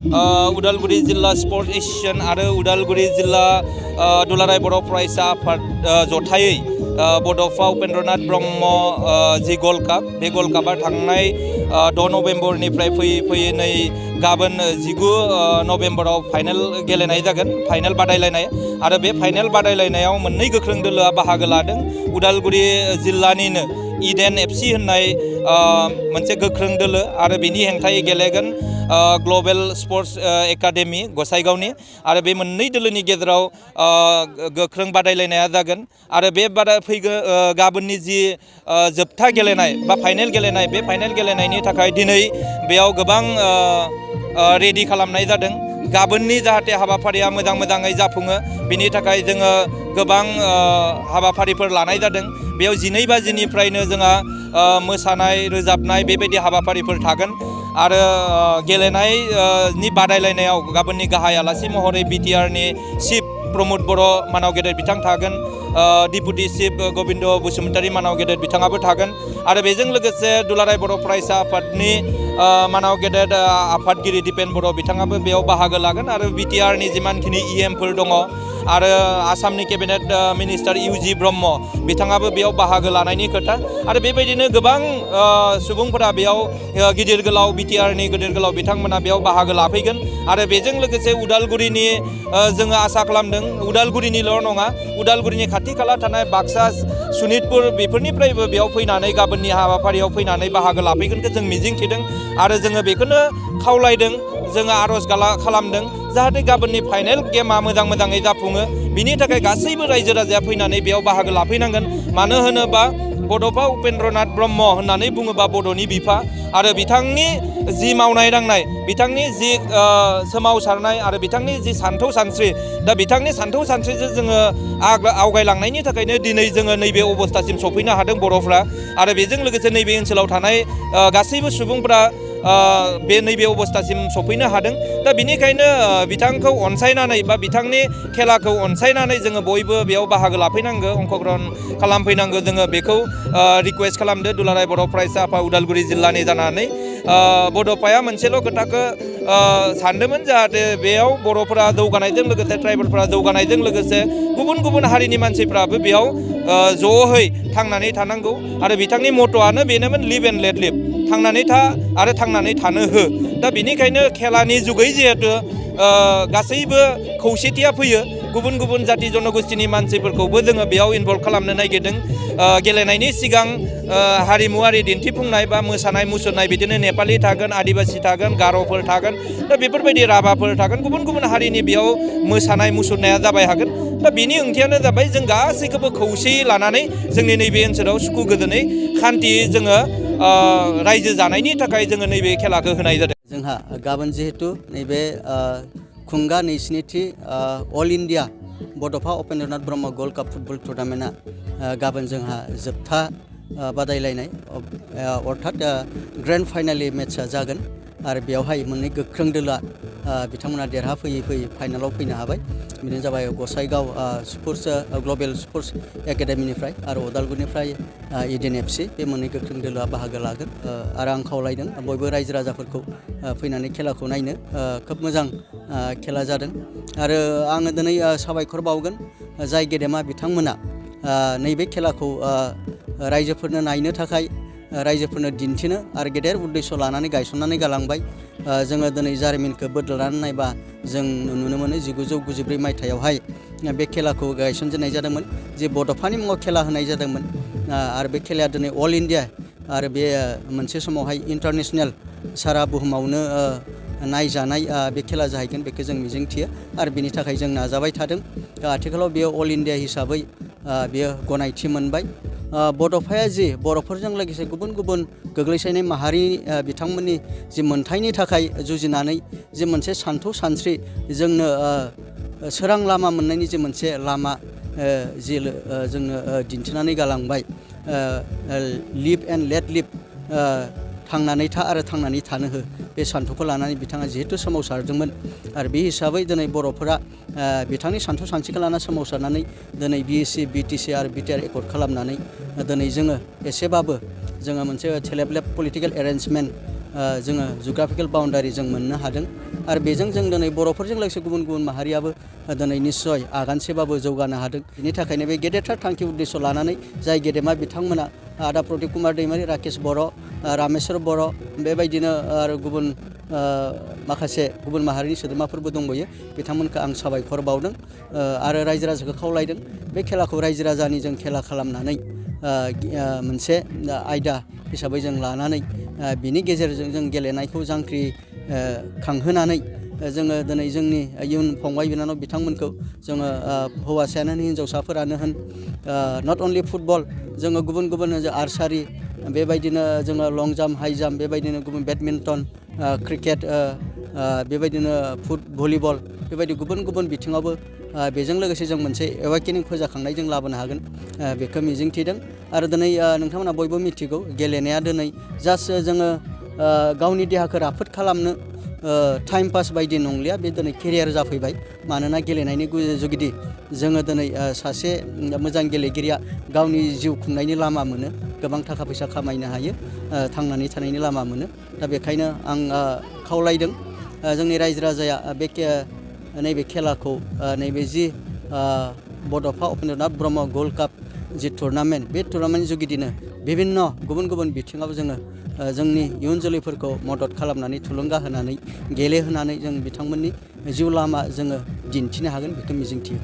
Udalguri Jilla Sport Asian आरो Udalguri Jilla दुलाराय बर' फरायसा आफाद जथायै बड'फा उपेन्द्रनाथ ब्रह्म जि गल्ड काप बे गल्ड कापआ थांनाय 6 नभेम्बरनिफ्राय फैयै नै गाबोन 19 नभेम्बराव फाइनाल गेलेनाय जागोन फाइनाल बादायलायनाय आरो बे फाइनाल बादायलायनायाव मोननै गोख्रों दोलोआ बाहागो लादों उदालगुरि जिल्लानिनो इडेन एफसि होननाय मोनसे गोख्रों दोलो आरो बिनि हेंथायै गेलेगोन ग्लबेल स्पर्ट्स एकाडेमि गसाइगावनि आरो बे मोननै दोलोनि गेजेराव गोख्रों बादायलायनाया जागोन आरो बे गाबोननि जि जोबथा गेलेनाय बा फाइनाल गेलेनाय बे फाइनाल गेलेनायनि थाखाय दिनै बेयाव गोबां रेडि खालामनाय जादों गाबोननि जाहाथे हाबाफारिया मोजाङै जाफुङो बिनि थाखाय जोङो गोबां हाबाफारिफोर लानाय जादों बेयाव 12 बाजिनिफ्रायनो जोंहा मोसानाय रोजाबनाय बेबायदि हाबाफारिफोर थागोन आरो गेलेनायनि बादायलायनायाव गाबोननि गाहाय आलासि महरै बिटिआरनि चिफ प्रमोद बर' मानाव गेदेर बिथां थागोन डिपुटि चिफ गोविन्द बसुमतारी मानाव गेदेर बिथाङाबो थागोन आरो बेजों लोगोसे दुलाराय बर' फरायसा आफादनि मानाव गेदेर आफादगिरि दिपेन बर' बिथाङाबो बेयाव बाहागो लागोन आरो बिटिआरनि जिमानखिनि इएमफोर दङ आरो आसामनि केबिनेट मिनिस्टार इउजि ब्रह्म बिथाङाबो बेयाव बाहागो लानायनि खोथा आरो बेबायदिनो गोबां सुबुंफोरा बेयाव गिदिर गोलाव बिटिआरनि गिदिर गोलाव बिथांमोना बेयाव बाहागो लाफैगोन आरो बेजों लोगोसे उदालगुरिनि जोङो आसा खालामदों उदालगुरिनिल' नङा उदालगुरिनि खाथि खाला थानाय बाक्सा सनितपुर बेफोरनिफ्रायबो बेयाव फैनानै गाबोननि हाबाफारियाव फैनानै बाहागो लाफैगोनखौ जों मिजिंथिदों आरो जोङो बेखौनो खावलायदों जोङो आर'ज खालामदों जाहाथे गाबोननि फाइनाल गेमा मोजाङै जाफुङो बिनि थाखाय गासैबो रायजो राजाया फैनानै बेयाव बाहागो लाफैनांगोन मानो होनोबा बड'फा उपेन्द्रनाथ ब्रह्म होननानै बुङोबा बड'नि बिफा आरो बिथांनि जि मावनाय दांनाय बिथांनि जि सोमावसारनाय आरो बिथांनि जि सान्थौ सानस्रि दा बिथांनि सान्थौ सानस्रिजों जोङो आवगायलांनायनि थाखायनो दिनै जोङो नैबे अबस्थासिम सफैनो हादों बर'फ्रा आरो बेजों लोगोसे नैबे ओनसोलाव थानाय गासैबो सुबुंफ्रा बे नैबे अबस्थासिम सफैनो हादों दा बिनिखायनो बिथांखौ अनसायनानै बा बिथांनि खेलाखौ अनसायनानै जोङो बयबो बेयाव बाहागो लाफैनांगौ अंशग्रहण खालामफैनांगौ जोङो बेखौ रिक्वेस्ट खालामदो दुलाराय बर' फरायसा आफाद उदालगुरि जिल्लानि जानानै बड'फाया मोनसेल' खोथाखौ सानदोंमोन जाहाथे बेयाव बर'फोरा जौगानायजों लोगोसे ट्राइबेलफोरा जौगानायजों लोगोसे गुबुन हारिनि मानसिफ्राबो बेयाव ज'है थांनानै थानांगौ आरो बिथांनि मट'आनो बेनोमोन लिभ एन्ड लेट लिभ थांनानै था आरो थांनानै थानो हो दा बिनिखायनो खेलानि जुगै जिहेतु गासैबो खौसेथिया फैयो गुबुन जाति जनगोष्ठीनि मानसिफोरखौबो जोङो बेयाव इनभल्भ खालामनो नागिरदों गेलेनायनि सिगां हारिमुवारि दिन्थिफुंनाय बा मोसानाय मुसुरनाय बिदिनो नेपालि थागोन आदिबासि थागोन गार'फोर थागोन दा बेफोरबायदि राभाफोर थागोन गुबुन हारिनि बेयाव मोसानाय मुसुरनाया जाबाय हागोन दा बिनि ओंथियानो जाबाय जों गासैखौबो खौसेयै लानानै जोंनि नैबे ओनसोलाव सुखु गोजोनै खान्थियै जोङो रायजो जानायनि थाखाय जोङो नैबे खेलाखौ होनाय जादों जोंहा गाबोन जिहेतु नैबे खुंगा 22थि अल इन्डिया बड'फा Upendranath Brahma gold cup football टुर्नामेन्टआ गाबोन जोंहा जोबथा बादायलायनाय अर्थात ग्रेन्ड फाइनालि मेट्चआ जागोन आरो बेयावहाय मोननै गोख्रों दोलोआ बिथांमोना देरहाफैयै फाइनालाव फैनो हाबाय बेनो जाबाय गसाइगाव स्पर्ट्स ग्लबेल स्पर्ट्स एकाडेमिनिफ्राय आरो उदालगुरिनिफ्राय इडेन एफसि बे मोननै गोख्रों दोलोआ बाहागो लागोन आरो आं खावलायदों बयबो रायजो राजाफोरखौ फैनानै खेलाखौ नायनो खोब मोजां खेला जादों आरो आङो दिनै साबायखर बावगोन जाय गेदेमा बिथांमोना नैबे खेलाखौ रायजोफोरनो नायनो थाखाय रायजोफोरनो दिन्थिनो आरो गेदेर उद्देश्य लानानै गायसननानै गालांबाय जोङो दिनै जारिमिनखौ बोदलानानै नायबा जों नुनो मोनो 1994 मायथाइयावहाय बे खेलाखौ गायसनजेननाय जादोंमोन जे बड'फानि मुङाव खेला होनाय जादोंमोन आरो बे खेलाया दिनै अल इन्डिया आरो बे मोनसे समावहाय इन्टारनेसनेल सारा बुहुमावनो नायजानाय बे खेला जाहैगोन बेखौ जों मिजिंथियो आरो बिनि थाखाय जों नाजाबाय थादों आथिखालाव बेयो अल इन्डिया हिसाबै बेयो गनायथि मोनबाय बड'फाया जि बर'फोरजों लोगोसे गुबुन गोग्लैसोनाय माहारि बिथांमोननि जि मोनथायनि थाखाय जुजिनानै जि मोनसे सान्थौ सानस्रि जोंनो सोरां लामा मोननायनि जि मोनसे लामा जि जोंनो दिन्थिनानै गालांबाय लिभ एन्ड लेट लिभ थांनानै था आरो थांनानै थानो हो बे सान्थौखौ लानानै बिथाङा जिहेतु सोमावसारदोंमोन आरो बे हिसाबै दिनै बर'फोरा बिथांनि सान्थौ सानस्रिखौ लाना सोमावसारनानै दिनै बिएससि बिटिसि आरो बिटिआर एकर्ड खालामनानै दिनै जोङो एसेबाबो जोङो मोनसे सेलेब लेब पलिटिकेल एरेन्जमेन्ट जोङो जुग्राफिकेल बाउन्डारि जों मोननो हादों आरो बेजों जों दिनै बर'फोरजों लोगोसे गुबुन गुबुन माहारियाबो दिनै निस्सय आगानसेबाबो जौगानो हादों। बेनि थाखायनो बे गेदेरथार थांखि उद्देश्य लानानै जाय गेदेमा बिथांमोना आदा प्रदीप कुमार दैमारि, राकेश बर', रामेश्वर बर' बेबायदिनो आरो गुबुन माखासे गुबुन माहारिनि सोद्रोमाफोरबो दंबावो बिथांमोनखौ आं साबायखर बावदों आरो रायजो राजाखौ खावलायदों बे खेलाखौ रायजो राजानि जों खेला खालामनानै मोनसे आयदा हिसाबै जों लानानै बिनि गेजेरजों जों गेलेनायखौ जांख्रि खांहोनानै जोङो दिनै जोंनि इयुन फंबाय बिनानाव बिथांमोनखौ जोङो हौवासायानो होन हिन्जावसाफोरानो होन नट अनलि फुटबल जोङो गुबुन गुबुन आर्सारि बेबायदिनो जोङो लं जाम्प हाइ जाम्प बेबायदिनो गुबुन बेडमिन्टन क्रिकेट बेबायदिनो भलिबल बेबायदि गुबुन गुबुन बिथिङावबो बेजों लोगोसे जों मोनसे एवाकेनिं फोजाखांनाय जों लाबोनो हागोन बेखौ मिजिंथिदों आरो दिनै नोंथांमोना बयबो मिथिगौ गेलेनाया दिनै जास्ट जोङो गावनि देहाखौ राफोद खालामनो टाइम पास बायदि नंलिया बे दिनै केरियार जाफैबाय मानोना गेलेनायनि जुगिदि जोङो दिनै सासे मोजां गेलेगिरिया गावनि जिउ खुंनायनि लामा मोनो गोबां थाखा फैसा खामायनो हायो थांनानै थानायनि लामा मोनो दा बेखायनो आं खावलायदों जोंनि रायजो राजाया नैबे खेलाखौ नैबे जि बड'फा उपेन्द्रनाथ ब्रह्म गल्ड काप जि टुर्नामेन्ट बे टुर्नामेन्ट जुगिदिनो बिभिन्न गुबुन गुबुन बिथिङाव जोङो जोंनि इयुन जोलैफोरखौ मदद खालामनानै थुलुंगा होनानै गेलेहोनानै जों बिथांमोननि जिउ लामा जोङो दिन्थिनो हागोन बेखौ मिजिंथियो।